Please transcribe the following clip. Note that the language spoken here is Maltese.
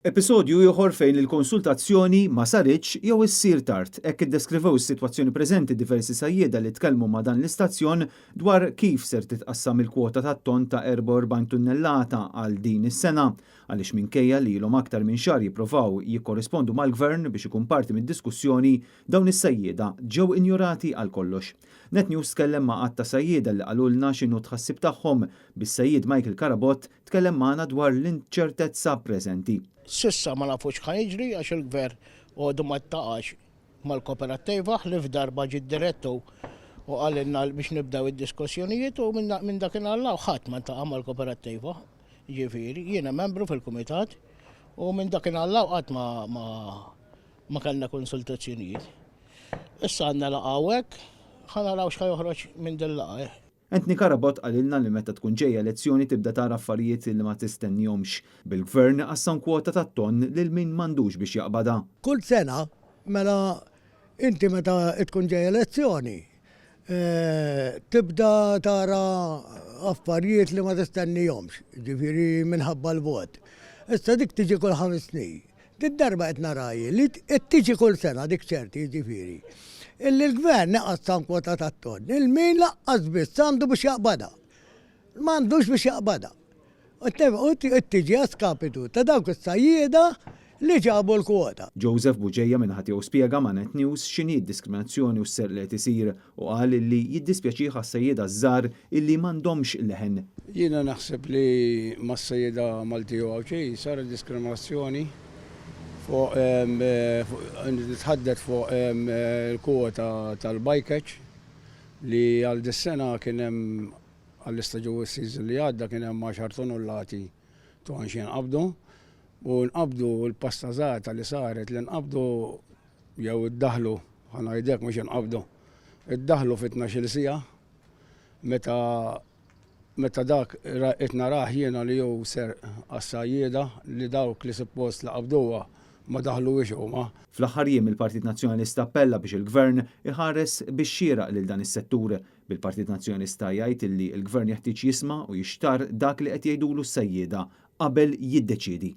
Episodju ieħor fejn il-konsultazzjoni ma saritx jew issir tard. Hekk iddeskrivew is-sitwazzjoni preżenti diversi sajjieda li tkellmu ma' dan l-istazzjon dwar kif ser titqassam il-kwota tat-ton ta' 44 tunnellata għal din is-sena. Għaliex minkejja li ilhom aktar minn xahar jipprovaw jikkorrispondu mal-Gvern biex ikun parti mid-diskussjoni, dawn is-sajjieda ġew injorati għal kollox. Net News tkellem ma' għadd ta' sajjieda li qalulna x'inhu t-tħassib tagħhom, bis-sajjied Michael Carabott tkellem magħna dwar l-inċertezza preżenti. S'issa ma nafux x'ħa jiġri għax il-Gvern għodu ma ltaqax mal-Koperattiva ħlief darba ġie d-direttur u qalilna biex nibdew id-diskussjonijiet u minn dakinhar 'l hawn ħadd ma ltaqa' mal-Koperattiva. Jiġifieri, jiena membru fil-kumitat u minn dakinhar 'l hawn qatt ma ma kellna konsultazzjonijiet. Issa għandna laqgħa hawnhekk, ħa naraw x'ħa joħroġ minn din il-laqgħa. Anthony Carabott qalilna li meta tkun ġejja elezzjoni tibda tara affarijiet li ma tistennihomx, bil-Gvern iqassam kwota tat-tonn lil min m'għandux biex jaqbadha. Kull sena, mela inti meta tkun ġejja elezzjoni, tibda tara affarijiet li ma tistennihomx, jiġifieri minħabba l-vot. Issa dik tiġi kull ħames snin. Did-darba qed nara hi li qed tiġi kull sena dik ċerti jiġifieri illi l-Gvern iqassam kwota tat-tonn lil min laqqas biss għandu biex jaqbadha. M'għandux biex jaqbadha. U qed tiġi a skapitu ta' dawk is-sajjieda li ġabu l-kwota. Joseph Bugeja min-naħa tiegħu spjega ma' Net News x'inhi d-diskriminazzjoni u s-serq li qed isir u qal li jiddispjaċih għas-sajjieda ż-żgħar illi m'għandhomx leħen. Jiena naħseb li mas-sajjieda Malti u Għawdxi saret diskriminazzjoni fuq nitħaddet fuq il-kwota tal-bycatch li għal dis-sena kien hemm għall-istaġun is-season li għadda kien hemm għaxar tunullati ton xi nqabdu u nqabdu l-pastażata li saret li nqabdu jew iddaħħlu, ħa ngħid hekk mhux inqabdu, iddaħħlu fi tnax-il siegħa meta meta dak qed narah jiena li hu serq għas-sajjieda li dawk li suppost li qabduha ma daħluhiex huma. Fl-aħħar jiem il-Partit Nazzjonalista appella biex il-Gvern iħares bix-xieraq lil dan is-settur, bil-Partit Nazzjonalista jgħid illi l-Gvern jeħtieġ jisma' u jixtarr dak li qed jgħidulu s-sajjieda qabel jiddeċiedi.